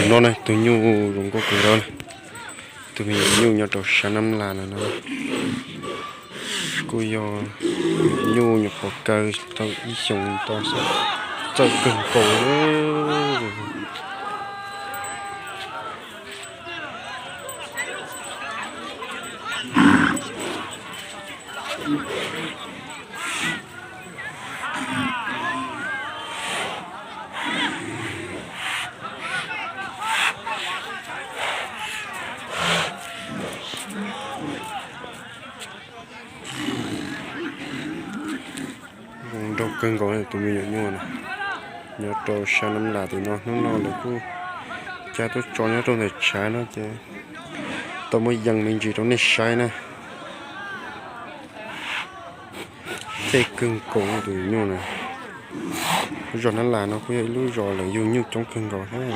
No na tus nyuj zoo nkauj kawg nkaus na, tus me nyuam nyuj nyob rau sab Nab Las no no, kuj yog nyuam nyuj nyuam qhuav kaw tau ib xyoos to xwb, txawj kawg nkaus. Zoo nraug kawg nkaus tus me nyuam nyuj na, nyob rau sab Nab Las tim no. Hnub no lawv kuj cab tuaj tso nyob rau ntawm tshav no ces tau muab yees me ntsis rau nej saib na. Txawj kawg nkaus tus nyuj na. Zos Nab Las no kuj yog ib lub zos lawv yug nyuj coob kawg nkaus thiab,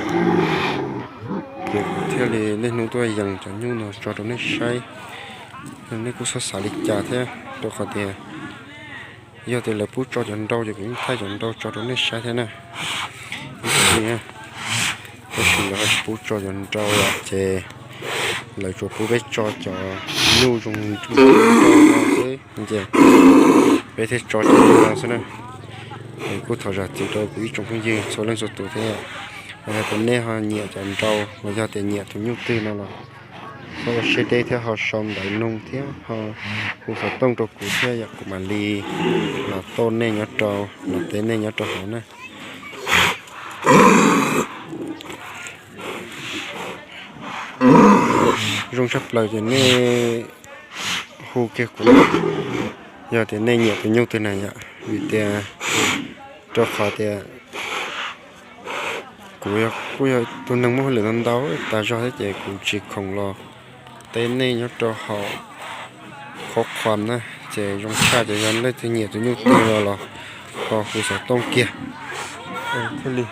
ces kuv thiaj li niaj hnub tuaj yees cov nyuj no tso rau nej saib. Nej kuj txhob xav li cas thiab, rau qhov tias yog tias lawv pub tso cov nrau ces kuv yeej thaij cov nrau tso rau nej saib thiab na. Tab sis lawv ho tsis pub tso cov nrau lawm ces lawv tsuas pub peb tso cov nyuj zoo nraug no xwb ces peb thiaj tso cov nyuj no xwb na. Es kuj thov zam txim rau kuv ib tsoom phooj ywg txhua leej txhua tus thiab. Yog tias nej ho nyiam cov nrau los yog tias nyiam tus nyuj twg no los ho ua siab deb thiab ho sau ntawv nug thiab ho hu xov tooj rau kuv thiab yom, kuv mam li los tau nej nyob rau, los teb nej nyob rau hauv na. Zoo tshaj plaws ces nej hu kiag kuv, yog tias nej nyiam tus nyuj twg na yom, vim tias rau qhov tias kuv kuj yog tus neeg muaj hauj lwm ntau ntau tas zog thiab ces kuv tsis khoom los teb nej nyob rau hauv qhov qhuam na. Ces zoo tshaj ces yog leej twg nyiam tus nyuj twg no los ho hu xov tooj kiag thiaj li.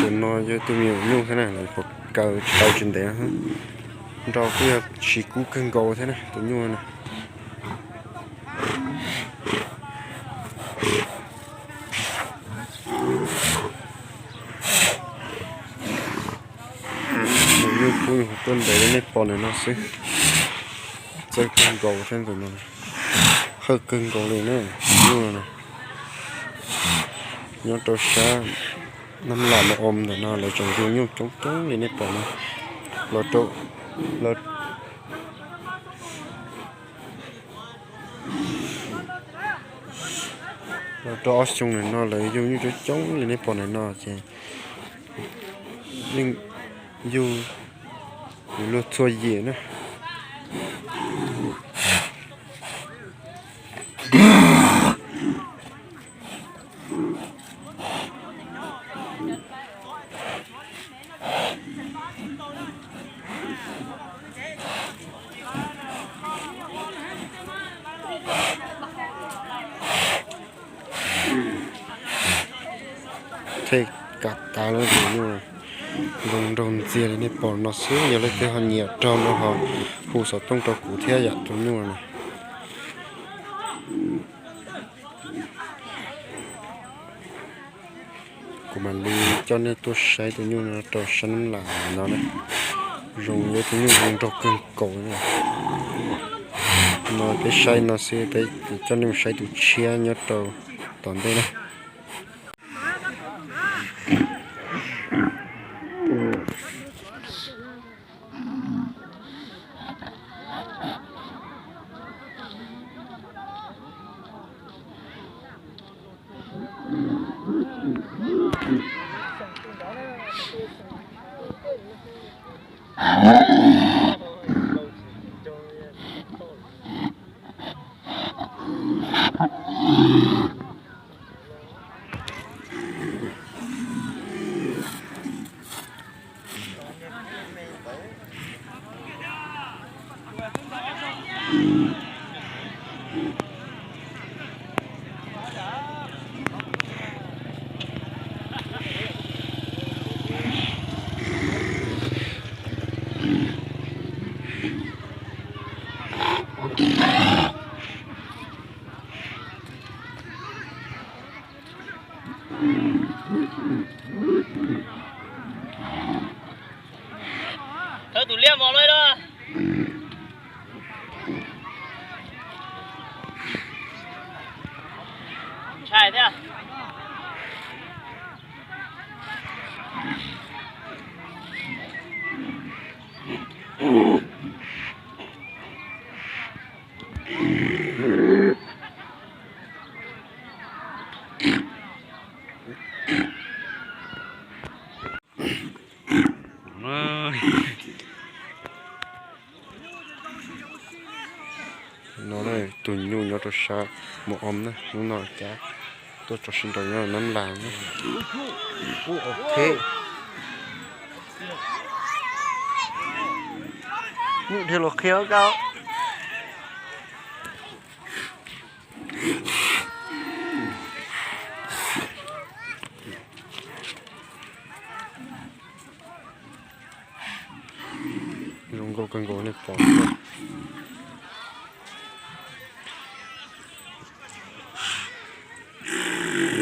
Tus no yog tus me nyuam nyuj thiab na, lawv puas kaw tsis tau tsis ntev no. Nrau kuj yog siv kub kawg nkaus thiab na tus nyuj na. Nyuam nyuj kub tuaj ntev li nej pom ntawm no xwb. Txawj kawg nkaus thiab tus no, hawj kawg nkaus li na. Nyuj no nyob rau sab Nab Las Mos Os ntawm no lawv tseem yug nyuj coob coob li nej pom no. Los rau, los rau ob xyoo ntawm no lawv yug nyuj coob coob li nej pom ntawm no ces yeej yug luag txhua yim na. Thej kav tas lawm tus nyuj, zoo nraug ntxiag li nej pom no xwb. Yog leej twg ho nyiam raug no ho hu xov tooj rau kuv thiab yom tus nyuj no. Kuv mam li coj nej tuaj saib tus nyuj no rau sab Nab Las no na. Zoo li tus nyuj zoo nraug kawg nkaus no. Peb saib no xwb, peb coj nej mus saib tus tshiab nyob rau tom ntej na. No tus nyuj nyob rau sab Mus Om na, hnub no cab tuaj tso sib nraus nyob Nab Las na. Ub, ok. Nyuj dhia los qhia koj. Zoo nkauj kawg nkaus nej pom.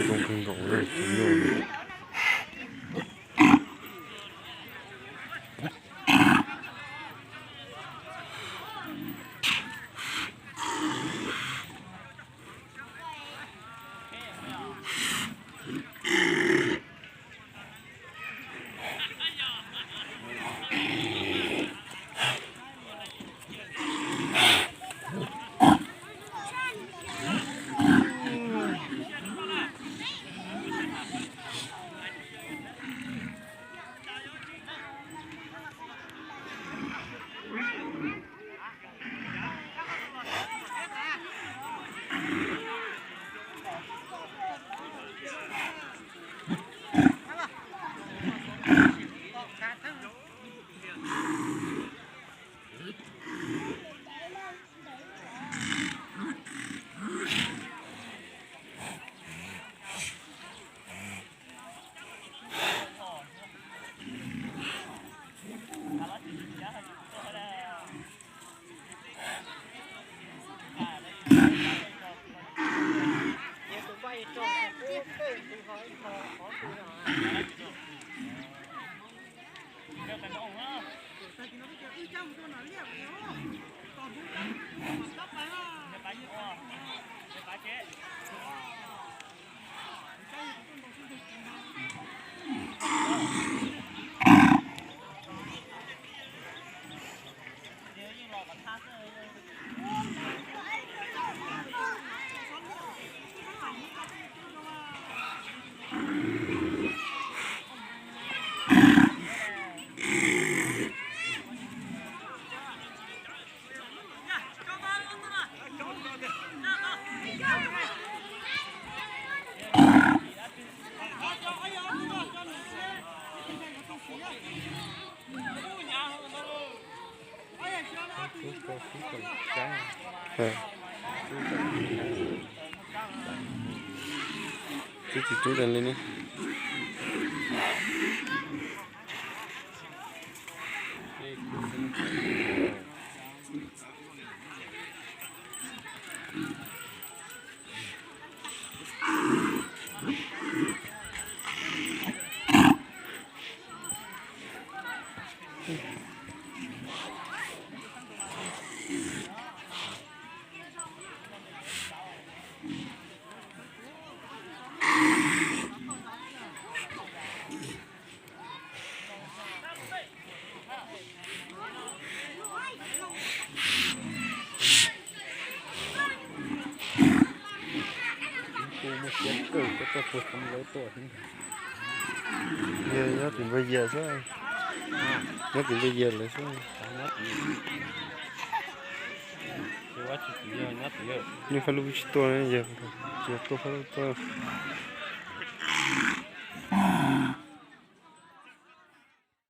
Zoo nkauj kawg nkaus na tus nyuj. Twb tsis rub li ne. Yog nyob tim Npag Yias xwb, nyob tim Npag Yias lawm xwb. Nej fab lub tsis tuaj, yog tsis tuaj fab lub tuaj.